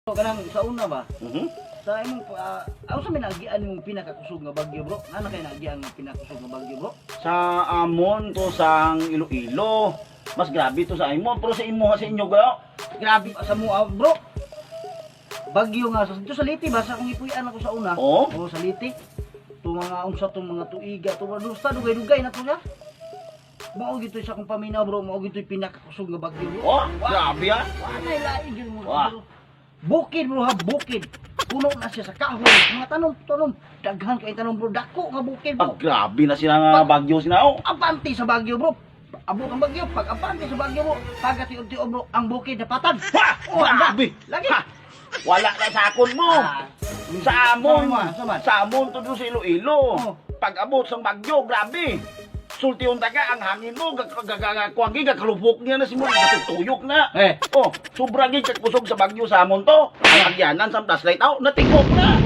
Kanang sa una ba? Mhm. Sa imong unsa may naagian imong pinakakusog nga bagyo, bro? Ngano kay naagian ang pinakakusog nga bagyo, bro? Sa amon to sang Iloilo. Mas grabe to sa amon, pero sa imo, sa inyo ga. Grabe sa mua, bro. Bagyo nga sa dito sa Leyte ba, sa akong ipuy-an ako sa una. Oo. Oo, sa Leyte. To mga unsa tong mga tuiga, to mga dusta dugay-dugay na to siya. Mao gitoy sa akong paminaw, bro, mao gitoy pinakakusog nga bagyo, bro. Oh, grabe ah. Wala lain gyud mo, Wah. bro. Bukid, bro, ha, bukid. Puno na siya sa kahoy. Mga tanom, tanom. Daghan kay tanom, bro. Dako nga bukid, Ah, bro. grabe na sila nga bagyo sina oh. Abante sa bagyo, bro. Abot ang bagyo. Pag abante sa bagyo, bro. Pagkatiod-tiod, bro, ang bukid napatag. Ha! Oh, anda. Grabe. Lagi. Ha! Wala na sa akon mo. Ah, Sa amon, Sama, sama. sa amon to doon sa Iloilo. Oh. Pag abot sang bagyo, grabe. Sulti taga ang hangin mo, gagakuangi, gakalupok niya na si mo, gatuyok na. Eh. Oh, sobra gid kag kusog sa bagyo sa amon to. Ang agyanan sa flashlight out, natingok na.